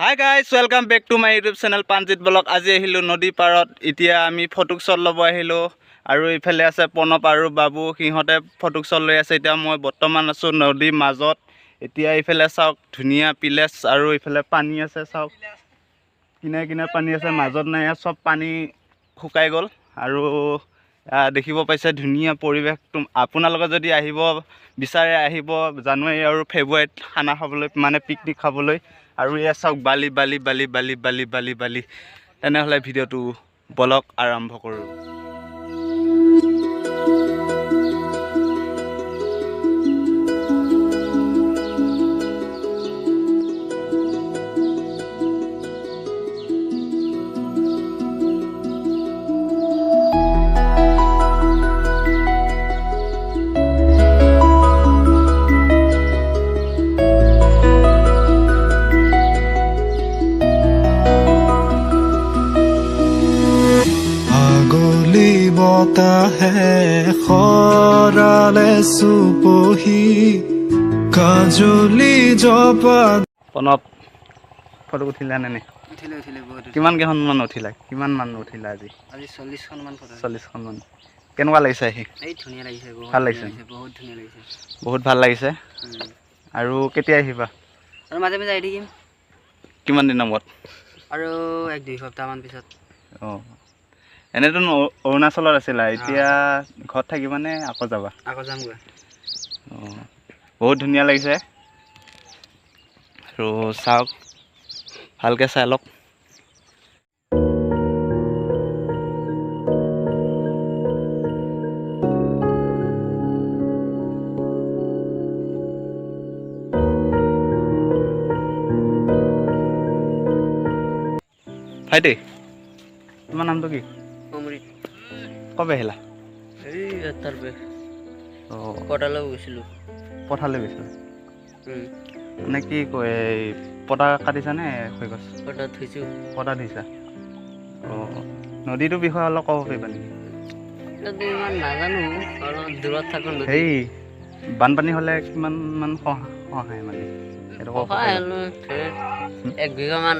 Hi guys, welcome back to my YouTube channel Pranjit Vlog. আজি আহিলোঁ নদী পাৰত। এতিয়া আমি ফটো শ্বট ল'ব আহিলোঁ আৰু ইফালে আছে প্ৰণৱ আৰু বাবু, সিহঁতে ফটো শ্বট লৈ আছে। এতিয়া মই বৰ্তমান আছোঁ নদীৰ মাজত। এতিয়া এইফালে চাওক, ধুনীয়া প্লেচ আৰু ইফালে পানী আছে। চাওক, কিনাৰে কিনাৰে পানী আছে, মাজত নাই। ইয়াত চব পানী শুকাই গ'ল আৰু দেখিব পাইছে ধুনীয়া পৰিৱেশ। আপোনালোকে যদি আহিব বিচাৰে, আহিব জানুৱাৰী আৰু ফেব্ৰুৱাৰীত খানা খাবলৈ, মানে পিকনিক খাবলৈ। আৰু এয়া চাওক, বালি বালি বালি বালি বালি বালি বালি। তেনেহ'লে ভিডিঅ'টো বলক আৰম্ভ কৰোঁ। আগলি বতাহে সৰালে চুপহি কাজলি জপা। প্ৰণৱ, ফটো উঠিলা নে নাই? উঠিলে, উঠিলে, বহুত। কিমান কেইখনমান উঠিলা? কিমান মান উঠিলা আজি? আজি 40খনমান ফটো। 40খনমান। কেনেকুৱা লাগিছে আহি? এই ধুনীয়া লাগিছে বহুত। ভাল ধুনীয়া। লাগিছে? বহুত ধুনীয়া লাগিছে। বহুত ভাল লাগিছে। আৰু কেতিয়া আহিবা? আৰু মাজে মাজে আহি থাকিম। কিমান দিনৰ মূৰত? আৰু এক দুই সপ্তাহমান পিছত। অঁ, এনেতো অৰুণাচলত আছিলা, এতিয়া ঘৰত থাকিবানে আকৌ যাবা? আকৌ যামগৈ। অঁ, বহুত ধুনীয়া লাগিছে আৰু চাওক, ভালকৈ চাই লওক। ভাইটি, তোমাৰ নামটো কি? অমৃত। ক'ৰ আহিলা? এই তাৰ অঁ। পটালৈ গৈছিলোঁ। পথাৰলৈ গৈছিলা? মানে কি কয়, এই পতা কাটিছানে খৰি গছ? পটা থৈছোঁ। পতা ধুইছা। অঁ, নদীটোৰ বিষয়ে অলপ ক'ব পাৰিবা নেকি? এইটো ইমান নাজানো, অলপ দূৰত থাকোঁ নদী। সেই বানপানী হ'লে কিমান মান সহায়, মানে সেইটো ক'ব সহায় পাৰিবা? হ'লো এক বিঘামান,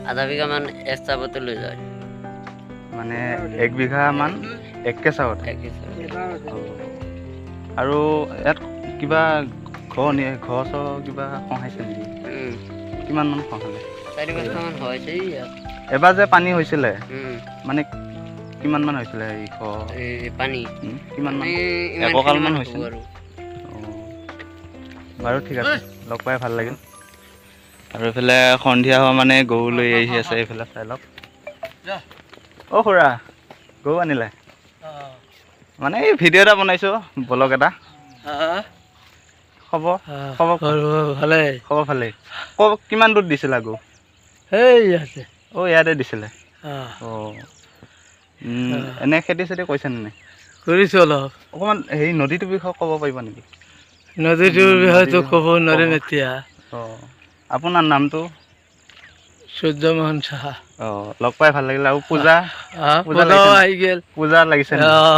আধা বিঘামান এক চাপতে লৈ যায়। মানে এক বিঘামান একে চাবত? এক হিচাপত। আৰু ইয়াত কিবা ঘৰ ঘৰ চৰ কিবা খহাইছে নেকি? কিমান মান খহালে? চাৰি পাঁচটামান হৈছে ইয়াত। এবাৰ যে পানী হৈছিলে, মানে কিমান মান হৈছিলে এই ঘৰ? এই পানী? কিমান মান? মানে একঁকালমান ইমানখিনিমান হৈছে হ'ব নে? আৰু। অঁ, বাৰু ঠিক আছে, লগ পাই ভাল লাগিল। আৰু এইফালে সন্ধিয়া হোৱা মানে গৰু লৈ আহি আছে, এইফালে চাই লওক। অ' খুৰা, গৰু আনিলে? মানে এই ভিডিঅ' এটা বনাইছোঁ, ব্লগ এটা। খবৰ খবৰ কোৱা। ভালে। খবৰ ভালেই। ক কিমান দূৰ দিছিলা গৰু? সেই আছে। অ' ইয়াতে দিছিলে। অঁ, এনে খেতি চেতি কৰিছেনে নাই? কৰিছোঁ অলপ। অকণমান হেৰি নদীটোৰ বিষয়ে ক'ব পাৰিব নেকি? নদীটোৰ বিষয়েতো বিষয়েতো ক'ব ক'ব নোৱাৰিম নোৱাৰিম। এতিয়া। অঁ, আপোনাৰ নামটো? সূৰ্যমোহন সাহা। অঁ, লগ পাই ভাল লাগিল। আৰু পূজা পূজা পূজাও লাগিছে নে? আহি গ'ল। পূজা লাগিছে নেকি? অঁ।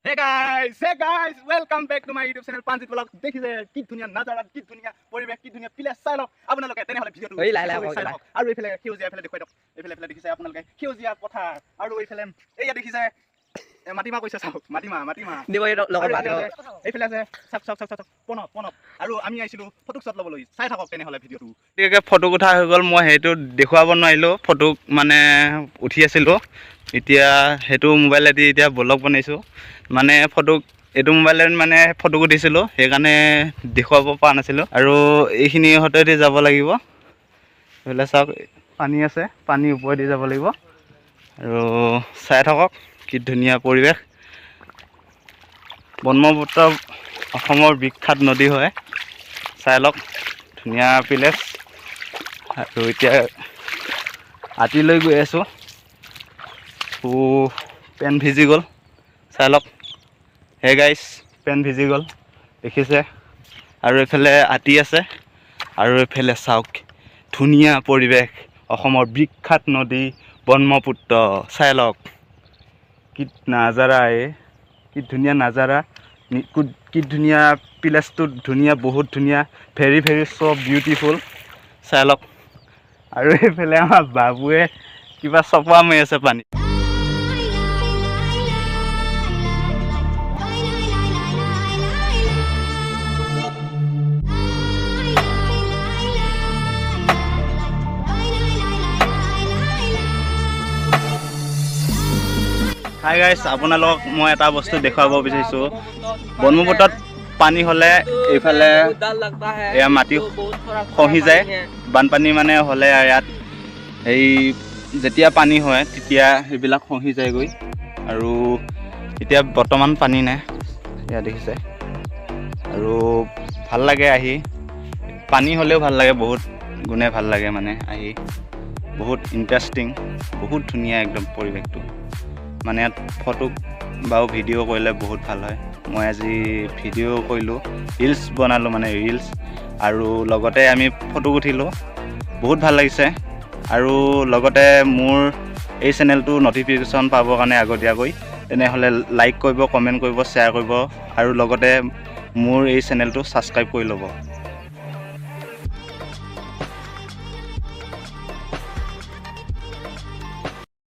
Hey guys, hey guys, welcome back to my YouTube channel Pranjit Vlog. দেখিছে কি ধুনীয়া নাজাৰা, কি ধুনীয়া পৰিৱেশ, কি ধুনীয়া প্লেচ, চাই লওক আপোনালোকে। তেনেহ'লে ভিডিঅ'টো এই লাহে লাহে চাই কওক। লওক। আৰু এইফালে সেউজীয়া, এইফালে দেখুৱাই দিয়ক। এইফালে এইফালে দেখিছে আপোনালোকে সেউজীয়া পথাৰ আৰু এইফালে এইয়া দেখিছে, মাটিমাহ কৈছে, চাওক, মাটিমাহ মাটিমাহ। আৰু এইফালে আছে, চাওক চাওক চাওক চাওক, প্ৰণৱ প্ৰণৱ আৰু আমি আহিছিলোঁ ফটো শ্বট ল'বলৈ। চাই থাকক তেনেহ'লে ভিডিঅ'টো। ফটো উঠা হৈ গ'ল, মই সেইটো দেখুৱাব নোৱাৰিলোঁ। ফটো মানে উঠি আছিলোঁ। এতিয়া সেইটো মোবাইলেদি এতিয়া ব্লগ বনাইছোঁ। মানে ফটো এইটো মোবাইলত মানে ফটো উঠিছিলোঁ, সেইকাৰণে দেখুৱাব পৰা নাছিলোঁ। আৰু এইখিনি হতেদি যাব লাগিব। এইফালে চাওক, পানী আছে, পানীৰ ওপৰেদি যাব লাগিব। আৰু চাই থাকক কি ধুনীয়া পৰিৱেশ। ব্ৰহ্মপুত্ৰ অসমৰ বিখ্যাত নদী হয়। চাই লওক, ধুনীয়া প্লেচ। আৰু এতিয়া আতিলৈ গৈ আছোঁ। পেণ্ট ভিজি গ'ল, চাই লওক। হে গাইছ, পেণ্ট ভিজি গ'ল, দেখিছে। আৰু এইফালে আতি আছে আৰু এইফালে চাওক। ধুনীয়া পৰিৱেশ, অসমৰ বিখ্যাত নদী ব্ৰহ্মপুত্ৰ। চাই লওক কি নাজাৰা, এই কি ধুনীয়া নাজাৰা, কি ধুনীয়া প্লেচটো, ধুনীয়া, বহুত ধুনীয়া, ভেৰি ভেৰি চ' বিউটিফুল। চাই লওক। আৰু এইফালে আমাৰ বাবুৱে কিবা চপা মাৰি আছে পানী। হাই গাইছ, আপোনালোকক মই এটা বস্তু দেখুৱাব বিচাৰিছোঁ। ব্ৰহ্মপুত্ৰত পানী হ'লে এইফালে এয়া মাটি খহি যায়। বানপানী মানে হ'লে ইয়াত এই যেতিয়া পানী হয়, তেতিয়া সেইবিলাক খহি যায়গৈ। আৰু এতিয়া বৰ্তমান পানী নাই, এয়া দেখিছে। আৰু ভাল লাগে আহি, পানী হ'লেও ভাল লাগে, বহুত গুণে ভাল লাগে মানে আহি। বহুত ইণ্টাৰেষ্টিং, বহুত ধুনীয়া একদম পৰিৱেশটো। মানে ইয়াত ফটো বা ভিডিঅ' কৰিলে বহুত ভাল হয়। মই আজি ভিডিঅ' কৰিলোঁ, ৰিলচ বনালোঁ, মানে ৰিলচ, আৰু লগতে আমি ফটো উঠিলোঁ। বহুত ভাল লাগিছে। আৰু লগতে মোৰ এই চেনেলটো ন'টিফিকেশ্যন পাবৰ কাৰণে আগতীয়াকৈ তেনেহ'লে লাইক কৰিব, কমেণ্ট কৰিব, শ্বেয়াৰ কৰিব আৰু লগতে মোৰ এই চেনেলটো ছাবস্ক্ৰাইব কৰি ল'ব।